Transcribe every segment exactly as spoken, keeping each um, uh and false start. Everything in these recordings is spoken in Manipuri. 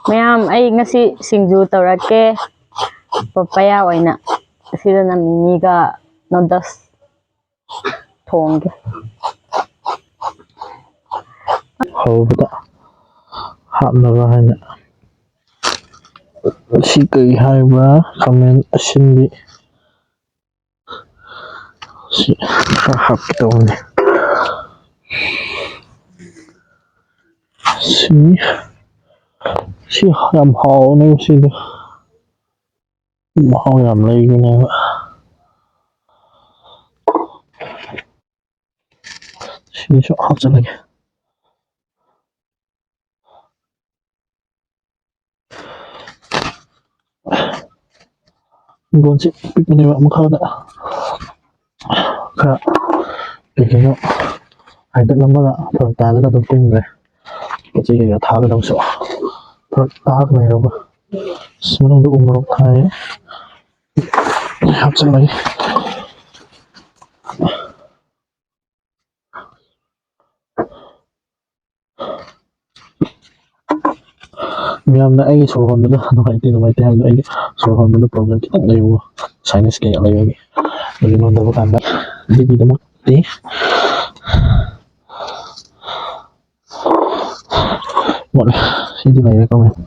ꯃꯌꯥꯝ, ꯑꯩ ꯉꯁꯤ ꯁꯤꯡꯖꯨ ꯇꯧꯔꯛꯀꯦ꯫ ꯄꯄꯌꯥ ꯑꯣꯏꯅ꯫ ꯑꯁꯤꯗꯅ ꯃꯤꯃꯤꯒ ꯅꯨꯗꯜꯁ ꯊꯣꯡꯒꯦ꯫ ꯍꯧꯕꯗ ꯍꯥꯞꯅꯕ ꯍꯥꯏꯅ ꯁꯤ ꯀꯔꯤ ꯍꯥꯏꯕ꯭ꯔꯥ? ꯈꯥꯃꯦꯟ ꯑꯁꯤꯟꯕꯤ꯫ ꯁꯤ ꯈꯔ ꯍꯥꯞꯀꯦ ꯇꯧꯕꯅꯤ꯫ ꯁꯤ, ꯁꯤ ꯌꯥꯝ ꯍꯥꯎꯅꯦ ꯁꯤꯗꯣ꯫ ꯃꯍꯥꯎ ꯌꯥꯝ ꯂꯩꯕꯅꯦꯕ꯫ ꯁꯤꯁꯨ ꯍꯥꯞꯆꯤꯜꯂꯒꯦ꯫ ꯍꯤꯡꯒꯣꯜꯁꯤ ꯄꯤꯛꯄꯅꯦꯕ, ꯃꯈꯥꯗ ꯈꯔ ꯀꯩ ꯀꯩꯅꯣ ꯍꯥꯏꯗꯠꯂꯝꯃꯒ ꯐꯔꯛ ꯇꯥꯗꯅ ꯑꯗꯨꯝ ꯀꯨꯝꯈ꯭ꯔꯦ꯫ ꯄꯣꯠ ꯆꯩ ꯀꯩꯀꯥ ꯊꯥꯒꯗꯕꯁꯨ ꯐꯔꯛ ꯇꯥꯔ ꯂꯩꯔꯕ꯫ ꯑꯁ, ꯃꯅꯨꯡꯗ ꯎ ꯃꯣꯔꯣꯛ ꯊꯥꯏ꯫ ꯍꯥꯞꯆꯤꯜꯂꯒꯦ꯫ ꯃꯌꯥꯝꯅ ꯑꯩꯒꯤ ꯁꯣꯔ ꯍꯣꯟꯕꯗ ꯅꯨꯡꯉꯥꯏꯇꯦ, ꯅꯨꯡꯉꯥꯏꯇꯦ ꯍꯥꯏꯕꯗꯣ, ꯑꯩꯒꯤ ꯁꯣꯔ ꯍꯣꯟꯕꯗ ꯄ꯭ꯔꯣꯕ꯭ꯂꯦꯝ ꯈꯤꯇꯪ ꯂꯩꯕꯀꯣ, ꯁꯥꯏꯅꯁ ꯀꯩꯀꯥ ꯂꯩꯕꯒꯤ꯫ ꯑꯗꯨ ꯂꯣꯟꯗꯕ ꯀꯥꯟꯗ ꯕꯤ ꯄꯤꯗꯃꯛꯇꯤ ꯃꯣꯠꯂꯦ꯫ ꯁꯤꯗꯤ ꯂꯩꯔꯦ ꯀꯃꯥꯏꯅ?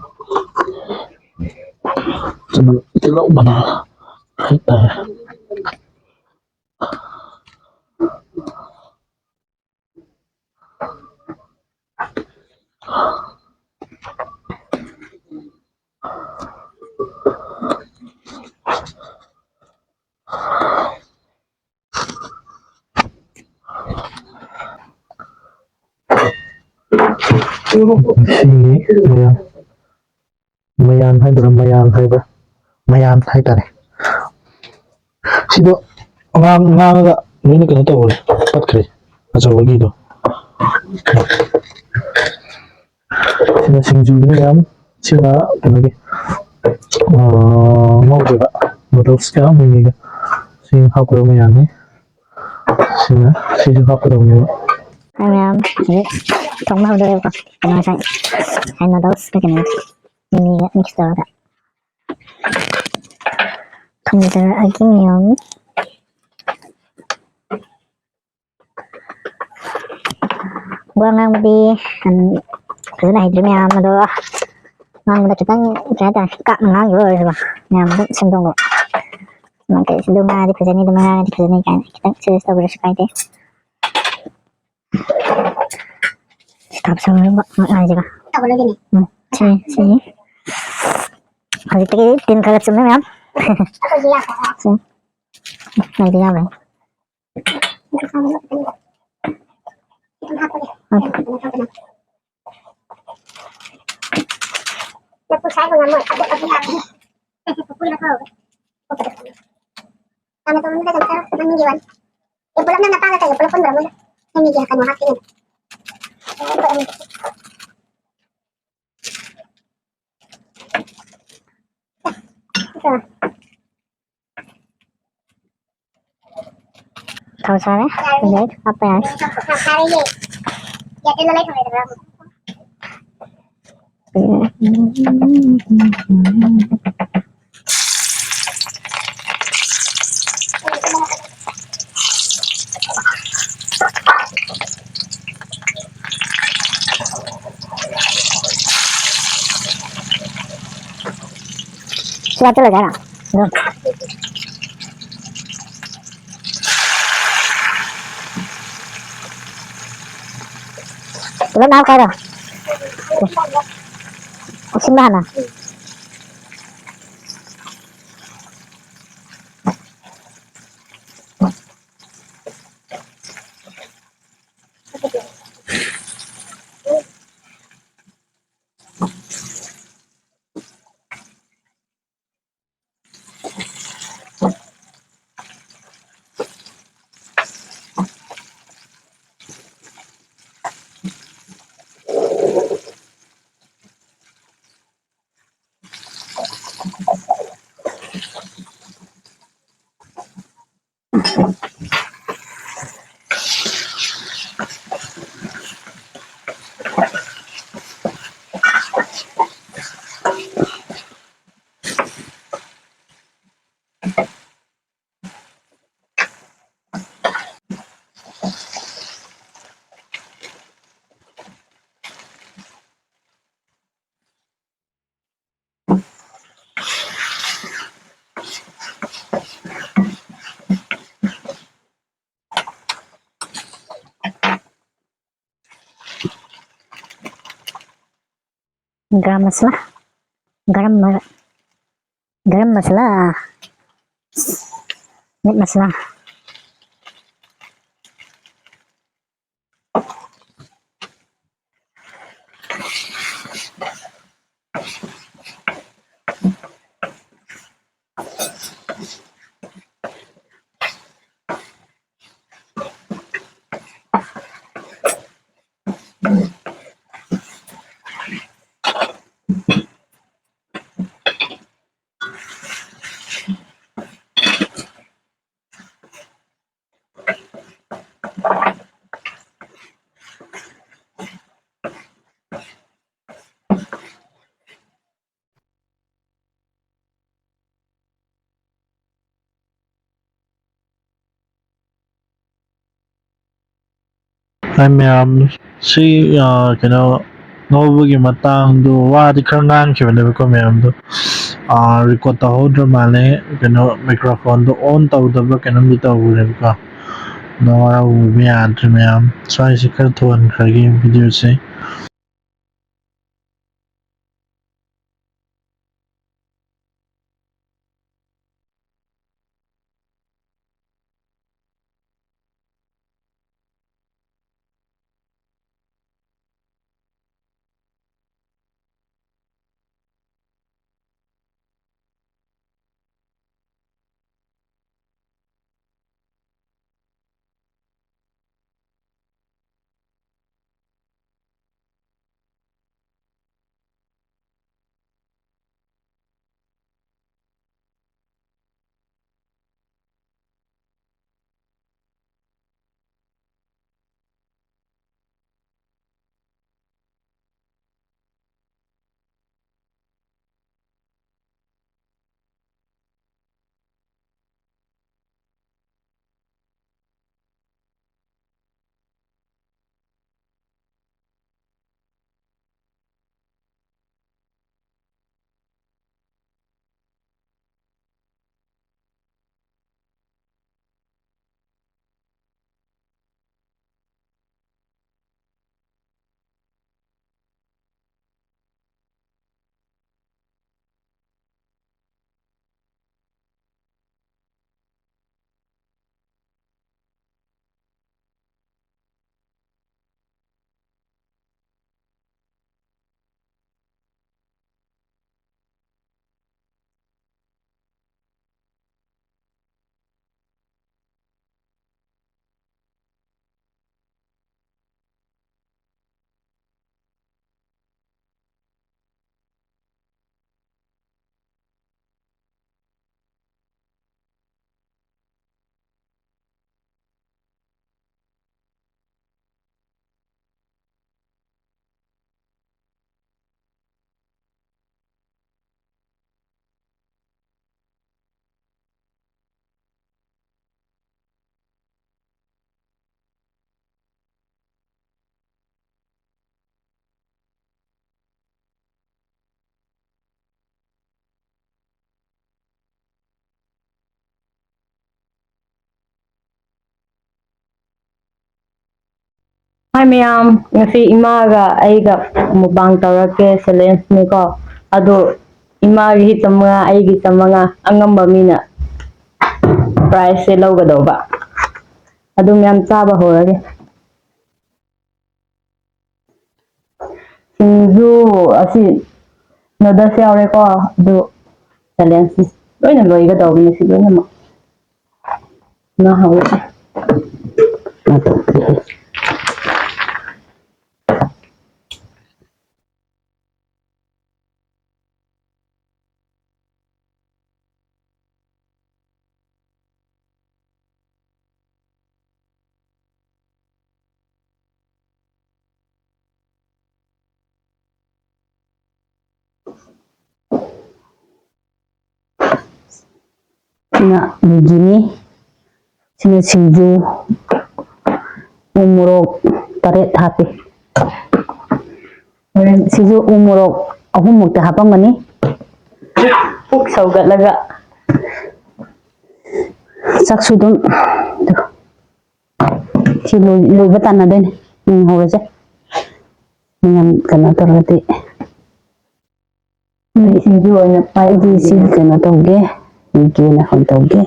ꯆꯅꯝ, ꯇꯤꯜꯍꯧ ꯃꯅꯥ ꯍꯥꯏꯇꯥꯔꯦ꯫ ꯁꯤꯒꯤ ꯃꯌꯥꯟ, ꯃꯌꯥꯟ ꯍꯥꯏꯗꯣꯏꯔꯥ, ꯃꯌꯥꯟ ꯍꯥꯏꯕ꯭ꯔꯥ, ꯃꯌꯥꯟ ꯍꯥꯏꯇꯥꯔꯦ꯫ ꯁꯤꯗꯣ ꯉꯥꯡ-, ꯉꯥꯡꯉꯒ ꯂꯣꯏꯅ ꯀꯩꯅꯣ ꯇꯧꯈ꯭ꯔꯦ, ꯄꯠꯈ꯭ꯔꯦ, ꯑꯆꯧꯕꯒꯤꯗꯣ꯫ ꯁꯤꯅ ꯁꯤꯡꯖꯨꯒꯤ ꯃꯌꯥꯝ, ꯁꯤꯅ ꯀꯩꯅꯣꯒꯤ ꯑ, ꯉꯧꯗꯣꯏꯕ ꯅꯨꯗꯜꯁꯀ ꯃꯤꯃꯤꯒ꯫ ꯁꯤ ꯍꯥꯞꯀꯗꯕ ꯃꯌꯥꯝꯅꯤ꯫ ꯁꯤꯅ, ꯁꯤꯁꯨ ꯍꯥꯞꯀꯗꯕꯅꯦꯕ꯫ ꯍꯥꯏ ꯃꯌꯥꯝ, ꯍꯧꯖꯤꯛ ꯊꯣꯡꯕ ꯍꯧꯗꯣꯔꯦꯕꯀꯣ꯫ ꯀꯩꯅꯣ ꯉꯁꯥꯏ, ꯉꯁꯥꯏ ꯅꯨꯗꯜꯁꯀ ꯀꯩꯅꯣ ꯃꯤꯃꯤꯒ ꯃꯤꯛꯁ ꯇꯧꯔꯒ ꯊꯣꯡꯖꯔꯛꯑꯒꯦ ꯃꯌꯥꯝ꯫ ꯋꯥ ꯉꯥꯡꯕꯗꯤ, ꯎꯝ, ꯐꯖꯅ ꯍꯩꯇ꯭ꯔꯤ ꯃꯌꯥꯝ ꯑꯗꯣ, ꯉꯥꯡꯕꯗ ꯈꯤꯇꯪ, ꯀꯩ ꯍꯥꯏꯇꯥꯔꯦ, ꯀꯥꯛꯅ ꯉꯥꯡꯈꯤꯕ ꯑꯣꯏꯔꯁꯨꯀꯣ, ꯃꯌꯥꯝ ꯑꯗꯨꯝ ꯁꯦꯝꯗꯣꯛꯑꯣ꯫ ꯅꯪ ꯀꯩ ꯁꯦꯝꯗꯣꯛ ꯉꯥꯡꯉꯗꯤ ꯐꯖꯅꯤ, ꯑꯗꯨꯝ ꯉꯥꯡꯉꯗꯤ ꯐꯖꯅꯤ ꯀꯥꯏꯅ ꯈꯤꯇꯪ ꯁꯖꯦꯁ ꯇꯧꯕꯤꯔꯁꯨ ꯀꯥꯏꯗꯦ꯫ ꯁꯤ ꯊꯥꯕ ꯁꯪꯉꯒ ꯉꯥꯏꯁꯤꯒ꯫ ꯎꯝ, ꯁꯤ, ꯁꯤ꯫ ꯍꯧꯖꯤꯛꯇꯒꯤ ꯇꯤꯟ ꯈꯔ ꯆꯨꯝꯃꯦ ꯃꯌꯥꯝ꯫ ꯁꯤ꯫ ꯂꯩꯗꯤ ꯌꯥꯝꯃꯦ꯫ ꯂꯐꯨ ꯁꯥꯏꯕ ꯉꯝꯃꯣꯏ꯫ ꯑꯇꯣꯞꯄ ꯍꯥꯞꯀꯦ꯫ ꯂꯐꯨ ꯂꯐꯨ ꯍꯧꯔꯦ꯫ ꯇꯥꯃꯣ ꯇꯣꯝꯕꯗ ꯀꯩꯅꯣ ꯈꯔ ꯅꯝꯒꯤ ꯋꯥꯅꯤ꯫ ꯑꯦ, ꯄꯨꯂꯞꯅ ꯅꯄꯥꯒ ꯀꯩꯒ ꯄꯨꯂꯞ ꯄꯨꯟꯗ꯭ꯔꯣ ꯃꯣꯏꯅ? ꯅꯪꯒꯤꯗꯤ ꯀꯩꯅꯣ ꯍꯥꯞꯀꯦ꯫ ꯊꯥꯎ ꯁꯥꯔꯦ꯫ ꯌꯥꯔꯦ꯫ ꯑꯗꯩ ꯍꯥꯞꯄ ꯌꯥꯔꯦ꯫ ꯊꯥꯎ ꯁꯥꯔꯦ꯫ ꯌꯥꯗꯦ, ꯂꯩ ꯊꯝꯃꯦꯗꯅ꯫ ꯁꯤ ꯍꯥꯞꯆꯤꯜꯂꯒꯦ ꯍꯥꯏꯔꯣ? ꯑꯗꯨꯝ꯫ ꯄꯨꯂꯞ ꯍꯥꯞꯈ꯭ꯔꯣ꯫ ꯑꯁꯤꯟꯕ ꯍꯥꯟꯅ꯫ ꯒꯔꯝ ꯃꯁꯥꯂꯥ, ꯒꯔꯝ ꯃ-, ꯒꯔꯝ ꯃꯁꯥꯂꯥ, ꯃꯤꯠ ꯃꯁꯥꯂꯥ꯫ ꯍꯥꯏ ꯃꯌꯥꯝ, ꯁꯤ, ꯑ, ꯀꯩꯅꯣ, ꯉꯧꯕꯒꯤ ꯃꯇꯥꯡꯗꯣ ꯋꯥꯗꯤ ꯈꯔ ꯉꯥꯡꯈꯤꯕꯅꯦꯕꯀꯣ ꯃꯌꯥꯝꯗꯣ꯫ ꯑ, record ꯇꯧꯍꯧꯗ꯭ꯔ ꯃꯥꯜꯂꯦ꯫ ꯀꯩꯅꯣ, microphone ꯗꯣ on ꯇꯧꯗꯕ꯭ꯔꯥ ꯀꯩꯅꯣꯝꯗꯤ ꯇꯧꯈ꯭ꯔꯦꯕꯀꯣ꯫ ꯅꯋꯥꯔꯧꯕꯤꯕ ꯌꯥꯗ꯭ꯔꯦ ꯃꯌꯥꯝ꯫ ꯁ꯭ꯋꯥꯏꯁꯤ ꯈꯔ ꯊꯨꯍꯟꯈ꯭ꯔꯒꯦ video ꯁꯦ꯫ Hi ꯃꯌꯥꯝ, ꯉꯁꯤ ꯏꯃꯥꯒ ꯑꯩꯒ mukbang ꯇꯧꯔꯛꯀꯦ, challengeꯅꯤꯀꯣ꯫ ꯑꯗꯣ ꯏꯃꯥꯒꯤ ꯆꯥꯝꯃꯉꯥ, ꯑꯩꯒꯤ ꯆꯥꯝꯃꯉꯥ, ꯑꯉꯝꯕ ꯃꯤꯅ prizeꯁꯦ ꯂꯧꯒꯗꯧꯕ꯫ ꯑꯗꯨ ꯃꯌꯥꯝ ꯆꯥꯕ ꯍꯧꯔꯒꯦ꯫ ꯁꯤꯡꯖꯨ ꯑꯁꯤ noodles ꯌꯥꯎꯔꯦꯀꯣ, ꯑꯗꯨ challengeꯅꯤ꯫ ꯂꯣꯏꯅ ꯂꯣꯏꯒꯗꯧꯕꯅꯤ ꯁꯤ ꯂꯣꯏꯅꯃꯛ꯫ ꯉꯥ ꯍꯧꯔꯁꯦ꯫ ꯁꯤꯅ ꯃꯦꯒꯤꯅꯤ꯫ ꯁꯤꯅ ꯁꯤꯡꯖꯨ, ꯎ ꯃꯣꯔꯣꯛ ꯇꯔꯦꯠ ꯍꯥꯞꯄꯤ꯫ ꯍꯣꯔꯦꯟ ꯁꯤꯁꯨ ꯎ ꯃꯣꯔꯣꯛ ꯑꯍꯨꯝꯃꯨꯛꯇ ꯍꯥꯞꯄꯝꯒꯅꯤ꯫ ꯄꯨꯛ ꯁꯧꯒꯠꯂꯒ꯫ ꯆꯥꯛꯁꯨ ꯑꯗꯨꯝ ꯁꯤ ꯂꯣꯏ-, ꯂꯣꯏꯕ ꯇꯥꯟꯅꯗꯣꯏꯅꯦ꯫ ꯎꯝ, ꯍꯧꯔꯁꯦ꯫ ꯃꯌꯥꯝ ꯀꯩꯅꯣ ꯇꯧꯔꯒꯗꯤ꯫ ꯁꯤꯡꯖꯨ ꯑꯣꯏꯅ ꯄꯥꯏ꯫ ꯑꯩꯗꯤ ꯁꯤ ꯀꯩꯅꯣ ꯇꯧꯒꯦ, ꯌꯦꯡꯒꯦꯅ ꯐꯣꯟ ꯇꯧꯒꯦ꯫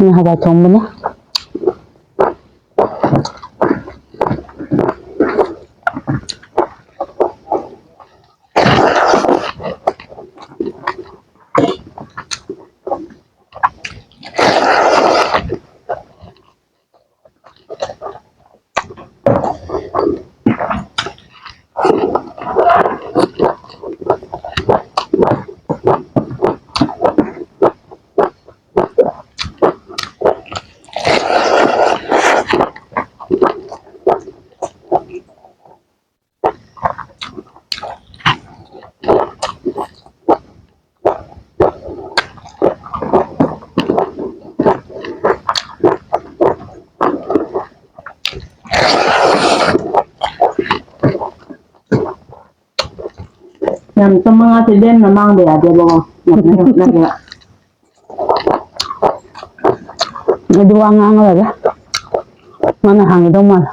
ꯎꯝ, ꯍꯋꯥꯏ ꯊꯣꯡꯕꯅꯦ꯫ ꯌꯥꯝ ꯆꯨꯝꯕ ꯉꯥꯛꯇ ꯏꯕꯦꯝ, ꯃꯃꯥꯡꯗ ꯌꯥꯗꯦꯕꯀꯣ꯫ ꯌꯥꯝ ꯅꯣꯛꯅꯤꯡꯉꯦ꯫ ꯑꯩꯗꯤ ꯋꯥ ꯉꯥꯡꯉꯔꯣꯏꯒꯦ꯫ ꯃꯥꯅ ꯍꯥꯡꯒꯗꯧ ꯃꯥꯜꯂꯦ꯫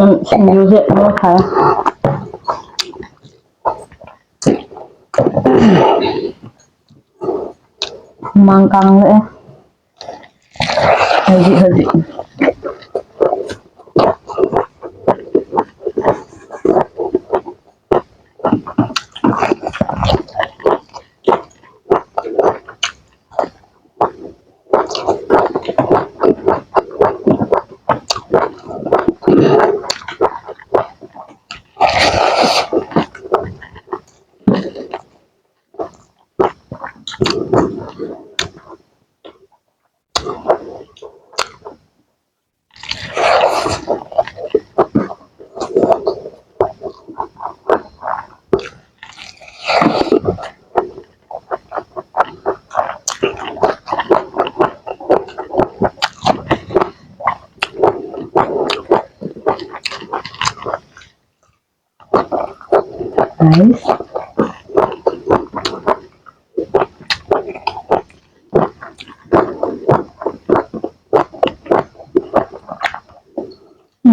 ꯎꯝ, ꯁꯤꯡꯖꯨꯁꯦ ꯂꯣꯏ ꯈꯥꯏ꯫ ꯍꯨꯃꯥꯡ ꯀꯥꯡꯂꯛꯑꯦ ꯍꯧꯖꯤꯛ ꯍꯧꯖꯤꯛ꯫ Guys.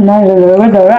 ꯃꯥꯏꯗ ꯂꯣꯏꯒꯗꯧꯔꯦ꯫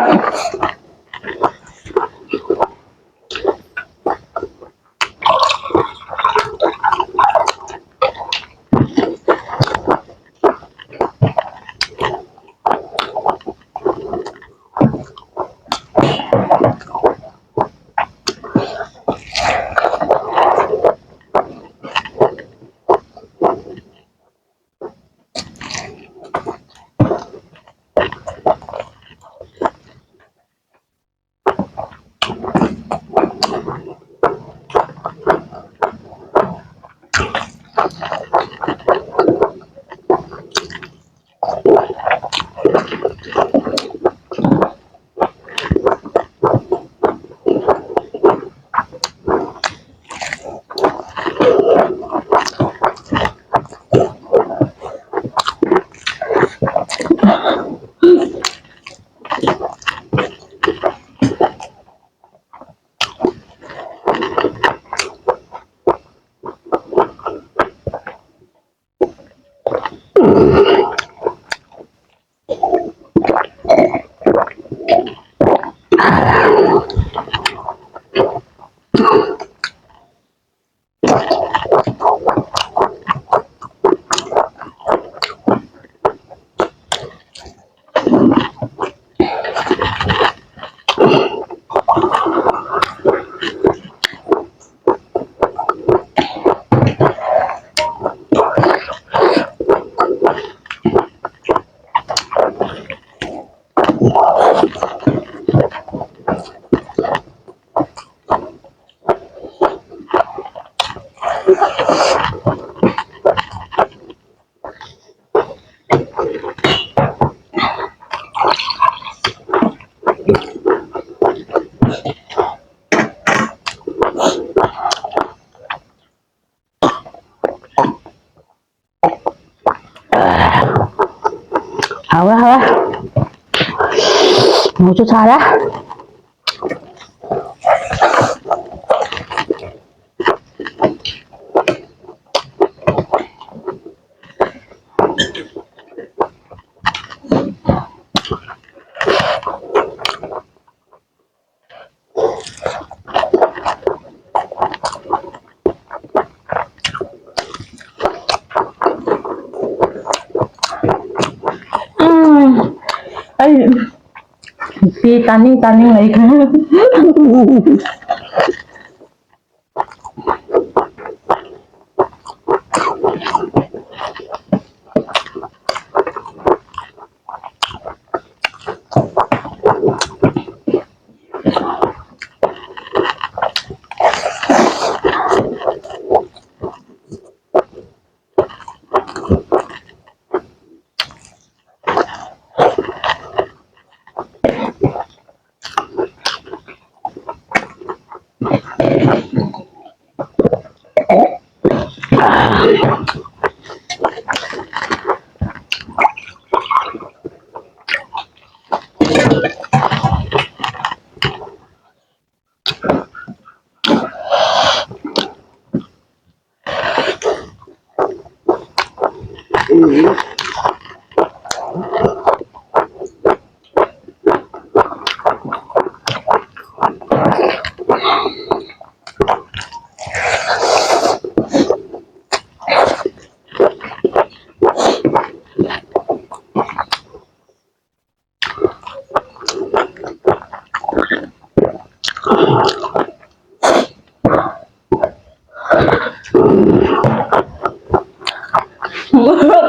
ꯍꯥꯎꯔꯦ, ꯍꯥꯎꯔꯦ꯫ ꯃꯣꯔꯣꯛꯁꯨ ꯁꯥꯔꯦ꯫ ꯎꯝ, ꯑꯩ ꯄꯤ ꯇꯥꯅꯤꯡ ꯇꯥꯅꯤꯡ ꯂꯩꯈ꯭ꯔꯦ꯫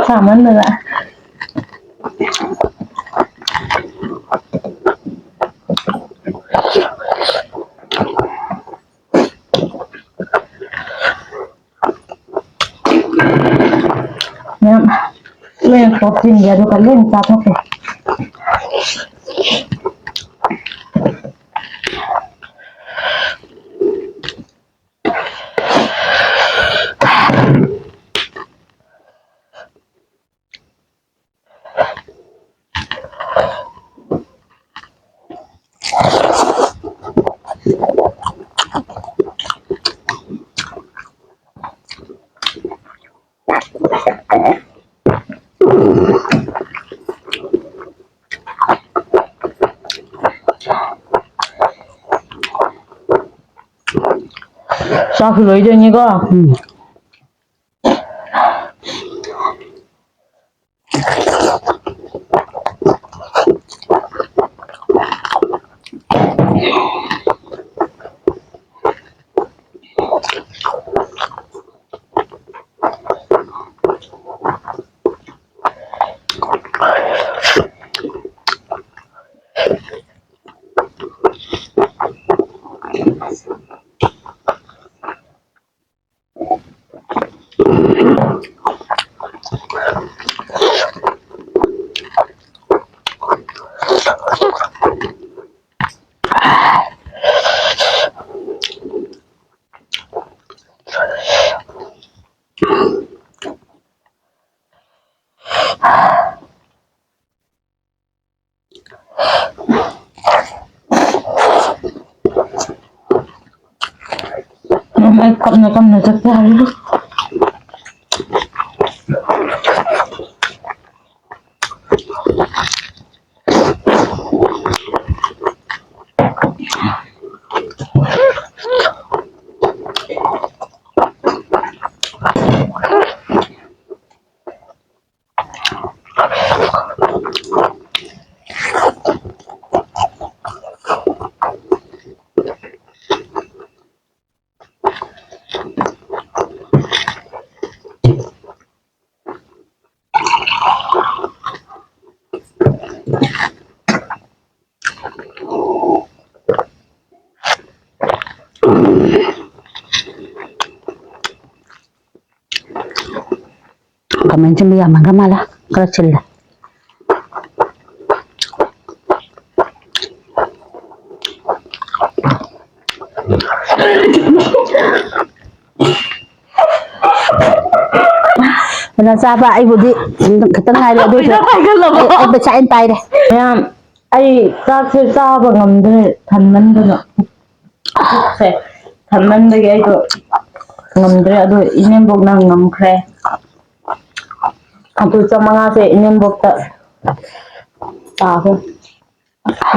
ꯁꯥꯃꯟꯗꯅ꯫ ꯃꯌꯥꯝ ꯂꯣꯏꯅ ꯀꯣꯠꯁꯤꯟꯒꯦ, ꯑꯗꯨꯒ ꯂꯣꯏꯅ ꯆꯥꯊꯣꯛꯀꯦ꯫ ꯆꯥꯛꯁꯨ ꯂꯣꯏꯗꯣꯏꯅꯤꯀꯣ꯫ ꯎꯝ꯫ ꯀꯞꯅ ꯀꯞꯅ ꯆꯥꯛ ꯆꯥꯔꯤ꯫ ꯈꯥꯃꯦꯟ ꯑꯁꯤꯟꯕ ꯌꯥꯝꯃꯟꯈ꯭ꯔ ꯃꯥꯜꯂꯦ, ꯈꯔ ꯁꯤꯜꯂꯦ꯫ ꯀꯩꯅꯣ ꯆꯥꯕ ꯑꯩꯕꯨꯗꯤ ꯈꯤꯇꯪ ꯉꯥꯏꯔꯦ, ꯑꯗꯨꯏꯁꯨ ꯄꯩꯁꯥ ꯄꯥꯏꯒꯜꯂꯕꯣ? ꯑꯩ, ꯑꯩ ꯄꯩꯁꯥ ꯑꯩꯅ ꯄꯥꯏꯔꯦ꯫ ꯃꯌꯥꯝ, ꯑꯩ ꯆꯥꯛꯁꯦ ꯆꯥꯕ ꯉꯝꯗ꯭ꯔꯦ, ꯊꯟꯃꯟꯗꯅ꯫ ꯄꯨꯛꯁꯦ ꯊꯟꯃꯟꯕꯒꯤ ꯑꯩꯗꯣ ꯉꯝꯗ꯭ꯔꯦ꯫ ꯑꯗꯣ ꯏꯅꯦꯝꯕꯣꯛꯅ ꯉꯝꯈ꯭ꯔꯦ꯫ ꯑꯗꯨ ꯆꯥꯃꯉꯥꯁꯦ ꯏꯅꯦꯝꯕꯣꯛꯇ ꯇꯥꯈ꯭ꯔꯦ꯫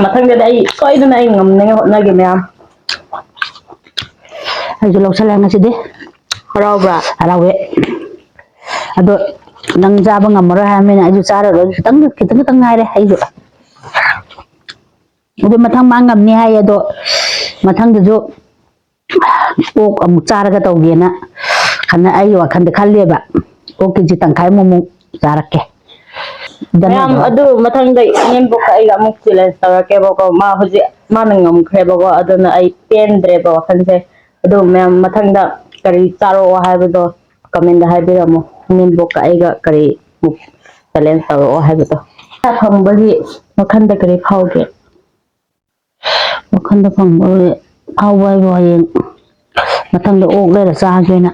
ꯃꯊꯪꯗꯗꯤ ꯑꯩ ꯁꯣꯏꯗꯅ ꯑꯩ ꯉꯝꯅꯉꯥꯏ ꯍꯣꯠꯅꯒꯦ ꯃꯌꯥꯝ꯫ ꯑꯩꯁꯨ ꯂꯧꯁꯜꯂꯦ ꯉꯁꯤꯗꯤ꯫ ꯍꯔꯥꯎꯕ꯭ꯔꯥ? ꯍꯔꯥꯎꯋꯦ꯫ ꯑꯗꯣ ꯅꯪ ꯆꯥꯕ ꯉꯝꯃꯔꯣꯏ ꯍꯥꯏꯔꯃꯤꯅ ꯑꯩꯁꯨ ꯆꯥꯔꯔꯣꯏ꯫ ꯈꯤꯇꯪ, ꯈꯤꯇꯪ, ꯈꯤꯇꯪ ꯉꯥꯏꯔꯦ ꯑꯩꯁꯨ꯫ ꯑꯗꯨ ꯃꯊꯪ ꯃꯥ ꯉꯝꯅꯤ ꯍꯥꯏꯌꯦ꯫ ꯑꯗꯣ ꯃꯊꯪꯗꯁꯨ ꯑꯣꯛ ꯑꯃꯨꯛ ꯆꯥꯔꯒ ꯇꯧꯒꯦꯅ ꯈꯟꯅ, ꯑꯩꯒꯤ ꯋꯥꯈꯜꯗ ꯈꯜꯂꯦꯕ꯫ ꯑꯣꯛ ꯀꯦꯖꯤ ꯇꯪꯈꯥꯏꯃꯨꯛ ꯑꯃꯨꯛ ꯆꯥꯔꯛꯀꯦ꯫ ꯃꯌꯥꯝ, ꯑꯗꯨ ꯃꯊꯪꯗ ꯏꯅꯦꯝꯕꯣꯛꯀ ꯑꯩꯒ ꯑꯃꯨꯛ challenge ꯇꯧꯔꯛꯀꯦꯕꯀꯣ꯫ ꯃꯥ ꯍꯧꯖꯤꯛ ꯃꯥꯅ ꯉꯝꯈ꯭ꯔꯦꯕꯀꯣ, ꯑꯗꯨꯅ ꯑꯩ ꯄꯦꯟꯗ꯭ꯔꯦꯕ ꯋꯥꯈꯜꯁꯦ꯫ ꯑꯗꯨ ꯃꯌꯥꯝ, ꯃꯊꯪꯗ ꯀꯔꯤ ꯆꯥꯔꯛꯑꯣ ꯍꯥꯏꯕꯗꯣ comment ꯍꯥꯏꯕꯤꯔꯝꯃꯣ꯫ ꯏꯅꯦꯝꯕꯣꯛꯀ ꯑꯩꯒ ꯀꯔꯤ challenge ꯇꯧꯔꯛꯑꯣ ꯍꯥꯏꯕꯗꯣ꯫ ꯄꯩꯁꯥ ꯐꯪꯕꯒꯤ ꯋꯥꯈꯜꯗ ꯀꯔꯤ ꯐꯥꯎꯒꯦ? ꯋꯥꯈꯜꯗ ꯐꯪꯕ ꯐꯥꯎꯕ ꯍꯥꯏꯕꯨ ꯍꯌꯦꯡ ꯃꯊꯪꯗ ꯑꯣꯛ ꯂꯩꯔ ꯆꯥꯒꯦꯅ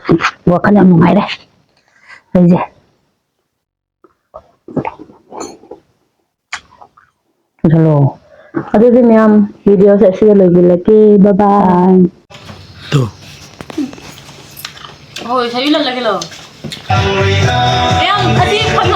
ꯋꯥꯈꯜ ꯌꯥꯝ ꯅꯨꯡꯉꯥꯏꯔꯦ ꯑꯩꯁꯦ꯫ ꯆꯠꯂꯣ꯫ ꯑꯗꯨꯗꯤ ꯃꯌꯥꯝ, ꯚꯤꯗꯤꯑꯣꯁꯦ ꯑꯁꯤꯗ ꯂꯣꯏꯁꯤꯜꯂꯒꯦ꯫ ꯕꯥꯏ ꯕꯥꯏ꯫ ꯇꯨ꯫ ꯍꯣꯏ, ꯁꯩ ꯏꯜꯍꯜꯂꯒꯦ ꯂꯥꯎ꯫ ꯃꯌꯥꯝ, ꯑꯁꯤ ꯐꯣꯇꯣ